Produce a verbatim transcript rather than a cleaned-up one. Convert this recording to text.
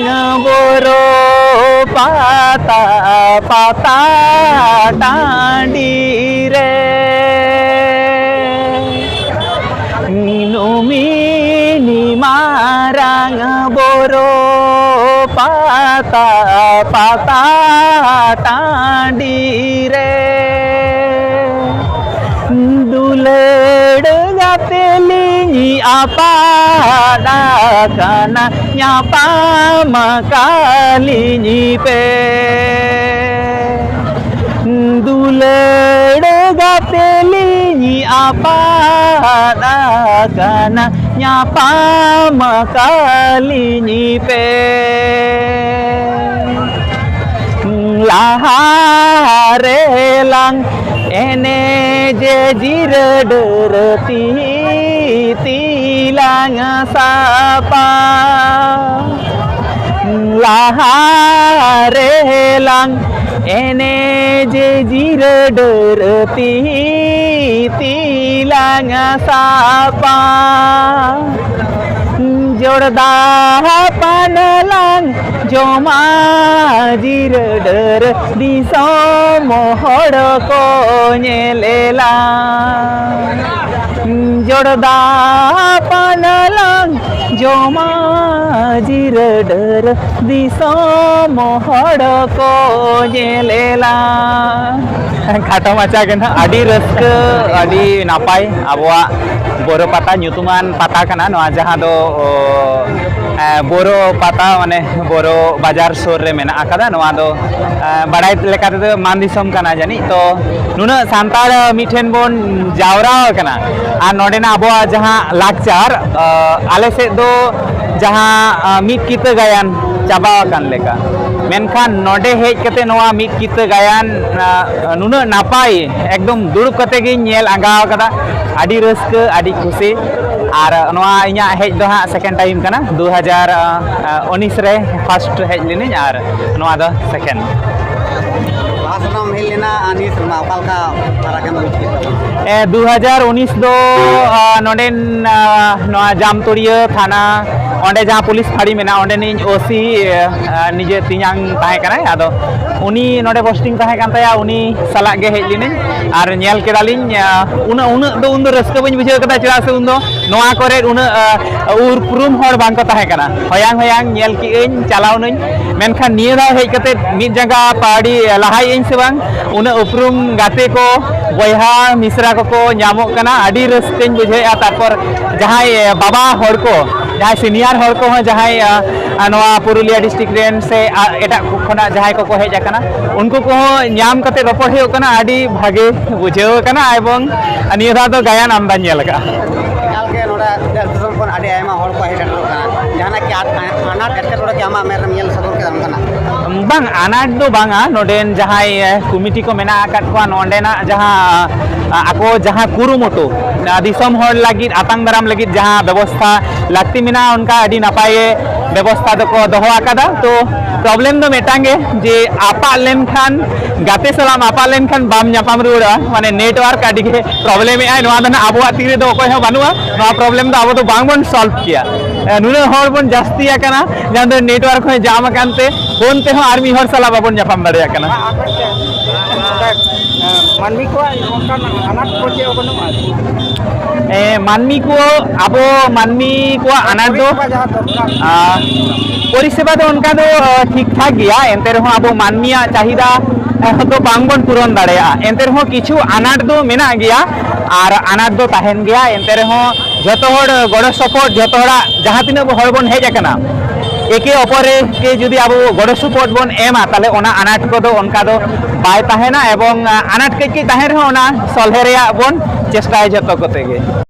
ᱵᱳᱨᱳ ᱯᱟᱛᱟ, ᱯᱟᱛᱟ ᱴᱟᱺᱰᱤ ᱨᱮ᱾ ᱱᱩᱢᱤᱱᱤ ᱢᱟᱨᱟᱝ ᱵᱳᱨᱳ ᱯᱟᱛᱟ, ᱯᱟᱛᱟ ᱴᱟᱺᱰᱤ ᱨᱮ᱾ ᱫᱩᱞᱟᱹᱲ ᱜᱟᱛᱮ ᱞᱤᱧ ᱟᱯᱟᱫ ᱟᱠᱟᱱᱟ, ᱧᱟᱯᱟᱢ ᱠᱟᱞᱤᱧ ᱯᱮ᱾ ᱫᱩᱞᱟᱹᱲ ᱜᱟᱛᱮ ᱞᱤᱧ ᱟᱯᱟᱫ ᱟᱠᱟᱱᱟ, ᱧᱟᱯᱟᱢ ᱠᱟᱞᱤᱧ ᱯᱮ᱾ ᱞᱟᱦᱟ ᱨᱮᱞᱟᱝ ᱮᱱᱮᱡ ᱡᱤᱨᱟᱹ ᱰᱟᱹᱨ ᱛᱤ, ᱛᱤ ᱞᱟᱝ ᱥᱟᱯᱟ᱾ ᱞᱟᱦᱟ ᱨᱮᱞᱟᱝ ᱮᱱᱮᱡ ᱡᱤᱨᱟᱹ ᱰᱟᱹᱨ ᱛᱤ, ᱛᱤ ᱞᱟᱝ ᱥᱟᱯᱟ᱾ ᱡᱚᱲᱫᱟ ᱯᱟᱱ ᱞᱟᱝ ᱡᱚᱢᱟ ᱡᱤᱨᱟᱹ ᱰᱟᱹᱨ, ᱫᱤᱥᱚᱢ ᱦᱚᱲ ᱠᱚ ᱧᱮᱞᱮᱞᱟ᱾ ᱡᱚᱲᱫᱟ ᱯᱟᱱ ᱞᱟᱝ ᱡᱚᱢᱟ ᱡᱤᱨᱟᱹ ᱰᱟᱹᱨ, ᱫᱤᱥᱚᱢ ᱦᱚᱲ ᱠᱚ ᱧᱮᱞᱮᱞᱟ᱾ ᱠᱷᱟᱴᱚ ᱢᱟᱪᱷᱟ ᱜᱮ ᱱᱟᱦᱟᱜ, ᱟᱹᱰᱤ ᱨᱟᱹᱥᱠᱟᱹ, ᱟᱹᱰᱤ ᱱᱟᱯᱟᱭ ᱟᱵᱚᱣᱟᱜ ᱵᱳᱨᱳ ᱯᱟᱛᱟ, ᱧᱩᱛᱩᱢᱟᱱ ᱯᱟᱛᱟ ᱠᱟᱱᱟ ᱱᱚᱣᱟ, ᱡᱟᱦᱟᱸ ᱫᱚ, ᱚ, ᱮ, ᱵᱳᱨᱳ ᱯᱟᱛᱟ, ᱢᱟᱱᱮ ᱵᱳᱨᱳ ᱵᱟᱡᱟᱨ ᱥᱩᱨ ᱨᱮ ᱢᱮᱱᱟᱜ ᱟᱠᱟᱫᱟ᱾ ᱱᱚᱣᱟ ᱫᱚ, ᱮ, ᱵᱟᱲᱟᱭ ᱞᱮᱠᱟ ᱛᱮᱫᱚ ᱢᱟᱱ ᱫᱤᱥᱚᱢ ᱠᱟᱱᱟ ᱡᱟᱹᱱᱤᱡ᱾ ᱛᱚ, ᱱᱩᱱᱟᱹᱜ ᱥᱟᱱᱛᱟᱲ ᱢᱤᱫ ᱴᱷᱮᱱ ᱵᱚᱱ ᱡᱟᱣᱨᱟ ᱟᱠᱟᱱᱟ, ᱟᱨ ᱱᱚᱰᱮᱱᱟᱜ ᱟᱵᱚᱣᱟᱜ ᱡᱟᱦᱟᱸ ᱞᱟᱠᱪᱟᱨ, ᱟ, ᱟᱞᱮ ᱥᱮᱫ ᱫᱚ ᱡᱟᱦᱟᱸ, ᱟ, ᱢᱤᱫ ᱠᱤᱛᱟᱹ ᱜᱟᱭᱟᱱ ᱪᱟᱵᱟ ᱟᱠᱟᱱ ᱞᱮᱠᱟ, ᱢᱮᱱᱠᱷᱟᱱ ᱱᱚᱰᱮ ᱦᱮᱡ ᱠᱟᱛᱮ ᱱᱚᱣᱟ ᱢᱤᱫ ᱠᱤᱛᱟᱹ ᱜᱟᱭᱟᱱ, ᱟ, ᱱᱩᱱᱟᱹᱜ ᱱᱟᱯᱟᱭ, ᱮᱠᱫᱚᱢ ᱫᱩᱲᱩᱵ ᱠᱟᱛᱮ ᱜᱤᱧ ᱧᱮᱞ ᱟᱸᱜᱟ ᱟᱠᱟᱫᱟ᱾ ᱟᱹᱰᱤ ᱨᱟᱹᱥᱠᱟᱹ, ᱟᱹᱰᱤ ᱠᱩᱥᱤ᱾ ᱟᱨ ᱱᱚᱣᱟ ᱤᱧᱟᱹᱜ ᱦᱮᱡ ᱫᱚ ᱦᱟᱸᱜ ᱥᱮᱠᱮᱱᱰ ᱴᱟᱭᱤᱢ ᱠᱟᱱᱟ᱾ ᱫᱩ ᱦᱟᱡᱟᱨ ᱩᱱᱤᱥ ᱨᱮ ᱯᱷᱟᱥᱴ ᱦᱮᱡ ᱞᱤᱱᱟᱹᱧ, ᱟᱨ ᱱᱚᱣᱟ ᱫᱚ ᱥᱮᱠᱮᱱᱰ᱾ ᱞᱟᱦᱟ ᱥᱮᱨᱢᱟᱢ ᱦᱮᱡ ᱞᱮᱱᱟ, ᱟᱨ ᱱᱤᱭᱟᱹ ᱥᱮᱨᱢᱟ ᱚᱠᱟ ᱞᱮᱠᱟ ᱯᱷᱟᱨᱟᱠ ᱮᱢ ᱵᱩᱡᱽ ᱠᱮᱫ ᱛᱟᱵᱚᱱᱟ? ᱮ, ᱫᱩ ᱦᱟᱡᱟᱨ ᱩᱱᱤᱥ ᱫᱚ, ᱟ, ᱱᱚᱰᱮᱱ, ᱟ, ᱱᱚᱣᱟ ᱡᱟᱢᱛᱚᱲᱤᱭᱟᱹ ᱛᱷᱟᱱᱟ, ᱚᱸᱰᱮ ᱡᱟᱦᱟᱸ ᱯᱩᱞᱤᱥ ᱯᱷᱟᱹᱲᱤ ᱢᱮᱱᱟᱜᱼᱟ, ᱚᱸᱰᱮᱱᱤᱡ ᱳᱥᱤ ᱱᱤᱡᱮ ᱛᱮᱧᱟᱝ ᱛᱟᱦᱮᱸ ᱠᱟᱱᱟᱭ᱾ ᱟᱫᱚ ᱩᱱᱤ ᱱᱚᱰᱮ ᱯᱳᱥᱴᱤᱝ ᱛᱟᱦᱮᱸ ᱠᱟᱱ ᱛᱟᱭᱟ, ᱩᱱᱤ ᱥᱟᱞᱟᱜ ᱜᱮ ᱦᱮᱡ ᱞᱤᱱᱟᱹᱧ ᱟᱨ ᱧᱮᱞ ᱠᱮᱫᱟᱞᱤᱧ᱾ ᱩᱱᱟᱹᱜ ᱩᱱᱟᱹᱜ ᱫᱚ ᱩᱱᱫᱚ ᱨᱟᱹᱥᱠᱟᱹ ᱵᱟᱹᱧ ᱵᱩᱡᱷᱟᱹᱣ ᱠᱮᱫᱟ, ᱪᱮᱫᱟᱜ ᱥᱮ ᱩᱱᱫᱚ ᱱᱚᱣᱟ ᱠᱚᱨᱮ ᱩᱱᱟᱹᱜ ᱩᱯᱨᱩᱢ ᱦᱚᱲ ᱵᱟᱝ ᱠᱚ ᱛᱟᱦᱮᱸ ᱠᱟᱱᱟ᱾ ᱦᱚᱭᱟᱝ ᱦᱚᱭᱟᱝ ᱧᱮᱞ ᱠᱮᱜ ᱟᱹᱧ, ᱪᱟᱞᱟᱣ ᱱᱟᱹᱧ, ᱢᱮᱱᱠᱷᱟᱱ ᱱᱤᱭᱟᱹ ᱫᱷᱟᱣ ᱦᱮᱡ ᱠᱟᱛᱮ ᱢᱤᱫ ᱡᱟᱸᱜᱟ ᱯᱟᱣᱲᱤ ᱞᱟᱦᱟᱭᱮᱜ ᱟᱹᱧ ᱥᱮ ᱵᱟᱝ, ᱩᱱᱟᱹᱜ ᱩᱯᱨᱩᱢ ᱜᱟᱛᱮ ᱠᱚ, ᱵᱚᱭᱦᱟ ᱢᱤᱥᱨᱟ ᱠᱚᱠᱚ ᱧᱟᱢᱚᱜ ᱠᱟᱱᱟ, ᱟᱹᱰᱤ ᱨᱟᱹᱥᱠᱟᱹᱧ ᱵᱩᱡᱷᱟᱹᱣᱮᱫᱼᱟ᱾ ᱛᱟᱨᱯᱚᱨ ᱡᱟᱦᱟᱸᱭ ᱵᱟᱵᱟ ᱦᱚᱲ ᱠᱚ, ᱡᱟᱦᱟᱸᱭ ᱥᱤᱱᱤᱭᱟᱨ ᱦᱚᱲ ᱠᱚᱦᱚᱸ, ᱡᱟᱦᱟᱸᱭ ᱱᱚᱣᱟ ᱯᱩᱨᱩᱞᱤᱭᱟᱹ ᱰᱤᱥᱴᱨᱤᱠᱴ ᱨᱮᱱ ᱥᱮ ᱮᱴᱟᱜ ᱠᱷᱚᱱᱟᱜ ᱡᱟᱦᱟᱸᱭ ᱠᱚᱠᱚ ᱦᱮᱡ ᱟᱠᱟᱱᱟ, ᱩᱱᱠᱩ ᱠᱚᱦᱚᱸ ᱧᱟᱢ ᱠᱟᱛᱮ ᱨᱚᱯᱚᱲ ᱦᱩᱭᱩᱜ ᱠᱟᱱᱟ, ᱟᱹᱰᱤ ᱵᱷᱟᱜᱮ ᱵᱩᱡᱷᱟᱹᱣ ᱠᱟᱱᱟ᱾ ᱮᱵᱚᱝ ᱱᱤᱭᱟᱹ ᱫᱷᱟᱣ ᱫᱚ ᱜᱟᱭᱟᱱ ᱟᱢᱫᱟᱧ ᱧᱮᱞ ᱟᱠᱟᱫᱼᱟ᱾ ᱮᱠᱟᱞ ᱜᱮ, ᱱᱚᱰᱮ ᱫᱮᱥ ᱫᱤᱥᱚᱢ ᱠᱷᱚᱱ ᱟᱹᱰᱤ ᱟᱭᱢᱟ ᱦᱚᱲ ᱠᱚ ᱦᱮᱡ ᱥᱮᱴᱮᱨᱚᱜ ᱠᱟᱱᱟ᱾ ᱡᱟᱦᱟᱱᱟᱜ ᱠᱤ ᱟᱱᱟᱴ ᱮᱴᱠᱮᱴᱚᱬᱮ ᱠᱤ ᱟᱢᱟᱜ ᱢᱮᱫ ᱨᱮᱢ ᱧᱮᱞ ᱥᱚᱫᱚᱨ ᱠᱮᱫᱟ ᱚᱱᱠᱟᱱᱟᱜ? ᱵᱟᱝ, ᱟᱱᱟᱴ ᱫᱚ ᱵᱟᱝᱟ᱾ ᱱᱚᱰᱮᱱ ᱡᱟᱦᱟᱸᱭ ᱠᱚᱢᱤᱴᱤ ᱠᱚ ᱢᱮᱱᱟᱜ ᱟᱠᱟᱫ ᱠᱚᱣᱟ, ᱱᱚᱰᱮᱱᱟᱜ ᱡᱟᱦᱟᱸ ᱟᱠᱚ ᱡᱟᱦᱟᱸ ᱠᱩᱨᱩᱢᱩᱴᱩ, ᱫᱤᱥᱚᱢ ᱦᱚᱲ ᱞᱟᱹᱜᱤᱫ ᱟᱛᱟᱝ ᱫᱟᱨᱟᱢ ᱞᱟᱹᱜᱤᱫ ᱡᱟᱦᱟᱸ ᱵᱮᱵᱚᱥᱛᱷᱟ ᱞᱟᱹᱠᱛᱤ ᱢᱮᱱᱟᱜᱼᱟ, ᱚᱱᱠᱟ ᱟᱹᱰᱤ ᱱᱟᱯᱟᱭ ᱵᱮᱵᱚᱥᱛᱷᱟ ᱫᱚᱠᱚ ᱫᱚᱦᱚ ᱟᱠᱟᱫᱟ᱾ ᱛᱚ ᱯᱨᱚᱵᱞᱮᱢ ᱫᱚ ᱢᱤᱫᱴᱟᱝ ᱜᱮ, ᱡᱮ ᱟᱯᱟᱜ ᱞᱮᱱᱠᱷᱟᱱ, ᱜᱟᱛᱮ ᱥᱟᱞᱟᱜ ᱟᱯᱟᱜ ᱞᱮᱱᱠᱷᱟᱱ ᱵᱟᱢ ᱧᱟᱯᱟᱢ ᱨᱩᱣᱟᱹᱲᱚᱜᱼᱟ, ᱢᱟᱱᱮ ᱱᱮᱴᱣᱟᱨᱠ ᱟᱹᱰᱤ ᱜᱮ ᱯᱨᱚᱵᱞᱮᱢ ᱮᱫ ᱟᱭ᱾ ᱱᱚᱣᱟ ᱫᱚ ᱱᱟᱜ ᱟᱵᱚᱣᱟᱜ ᱛᱤ ᱨᱮᱫᱚ ᱚᱠᱚᱭ ᱦᱚᱸ ᱵᱟᱹᱱᱩᱜᱼᱟ, ᱱᱚᱣᱟ ᱯᱨᱚᱵᱞᱮᱢ ᱫᱚ ᱟᱵᱚ ᱫᱚ ᱵᱟᱝ ᱵᱚᱱ ᱥᱚᱞᱵᱷ ᱠᱮᱭᱟ᱾ ᱱᱩᱱᱟᱹᱜ ᱦᱚᱲ ᱵᱚᱱ ᱡᱟᱹᱥᱛᱤ ᱟᱠᱟᱱᱟ, ᱡᱟᱦᱟᱸ ᱫᱚ ᱱᱮᱴᱣᱟᱨᱠ ᱦᱚᱸ ᱡᱟᱢ ᱟᱠᱟᱱ ᱛᱮ ᱯᱷᱳᱱ ᱛᱮᱦᱚᱸ ᱟᱨ ᱢᱤᱫ ᱦᱚᱲ ᱥᱟᱞᱟᱜ ᱵᱟᱵᱚᱱ ᱧᱟᱯᱟᱢ ᱫᱟᱲᱮᱭᱟᱜ ᱠᱟᱱᱟ᱾ ᱟᱨ ᱢᱤᱫᱴᱮᱱ ᱱᱚᱰᱮ, ᱮ, ᱢᱟᱹᱱᱢᱤ ᱠᱚᱣᱟᱜ ᱚᱱᱠᱟᱱ ᱟᱱᱟᱴ ᱠᱚ ᱪᱮᱫ ᱦᱚᱸ ᱵᱟᱹᱱᱩᱜᱼᱟ? ᱮ, ᱢᱟᱹᱱᱢᱤ ᱠᱚ, ᱟᱵᱚ ᱢᱟᱹᱱᱢᱤ ᱠᱚᱣᱟᱜ ᱟᱱᱟᱴ ᱫᱚ, ᱯᱚᱨᱤᱥᱮᱵᱟ ᱡᱟᱦᱟᱸ ᱫᱚᱨᱠᱟᱨ᱾ ᱟ, ᱯᱚᱨᱤᱥᱮᱵᱟ ᱫᱚ ᱚᱱᱠᱟ ᱫᱚ, ᱟ, ᱴᱷᱤᱠ ᱴᱷᱟᱠ ᱜᱮᱭᱟ, ᱮᱱᱛᱮ ᱨᱮᱦᱚᱸ ᱟᱵᱚ ᱢᱟᱹᱱᱢᱤᱭᱟᱜ ᱪᱟᱦᱤᱫᱟ, ᱟ, ᱫᱚ ᱵᱟᱝ ᱵᱚᱱ ᱯᱩᱨᱚᱱ ᱫᱟᱲᱮᱭᱟᱜᱼᱟ᱾ ᱮᱱᱛᱮ ᱨᱮᱦᱚᱸ ᱠᱤᱪᱷᱩ ᱟᱱᱟᱴ ᱫᱚ ᱢᱮᱱᱟᱜ ᱜᱮᱭᱟ, ᱟᱨ ᱟᱱᱟᱴ ᱫᱚ ᱛᱟᱦᱮᱱ ᱜᱮᱭᱟ᱾ ᱮᱱᱛᱮ ᱨᱮᱦᱚᱸ ᱡᱷᱚᱛᱚ ᱦᱚᱲ ᱜᱚᱲᱚ ᱥᱚᱯᱚᱦᱚᱫ, ᱡᱷᱚᱛᱚ ᱦᱚᱲᱟᱜ ᱡᱟᱦᱟᱸ ᱛᱤᱱᱟᱹᱜ ᱦᱚᱲ ᱵᱚᱱ ᱦᱮᱡ ᱟᱠᱟᱱᱟ, ᱮᱠᱮ ᱚᱯᱚᱨᱮ ᱠᱮ ᱡᱩᱫᱤ ᱟᱵᱚ ᱜᱚᱲᱚ ᱥᱚᱯᱚᱦᱚᱫ ᱵᱚᱱ ᱮᱢᱟ, ᱛᱟᱦᱞᱮ ᱚᱱᱟ ᱟᱱᱟᱴ ᱠᱚᱫᱚ ᱚᱱᱠᱟ ᱫᱚ ᱵᱟᱭ ᱛᱟᱦᱮᱱᱟ, ᱮᱵᱚᱝ, ᱟ, ᱟᱱᱟᱴ ᱠᱟᱹᱡ ᱠᱟᱹᱡ ᱛᱟᱦᱮᱱ ᱨᱮᱦᱚᱸ ᱚᱱᱟ ᱥᱚᱞᱦᱮ ᱨᱮᱭᱟᱜ ᱵᱚᱱ ᱪᱮᱥᱴᱟᱭᱟ ᱡᱷᱚᱛᱚ ᱠᱚᱛᱮ ᱜᱮ᱾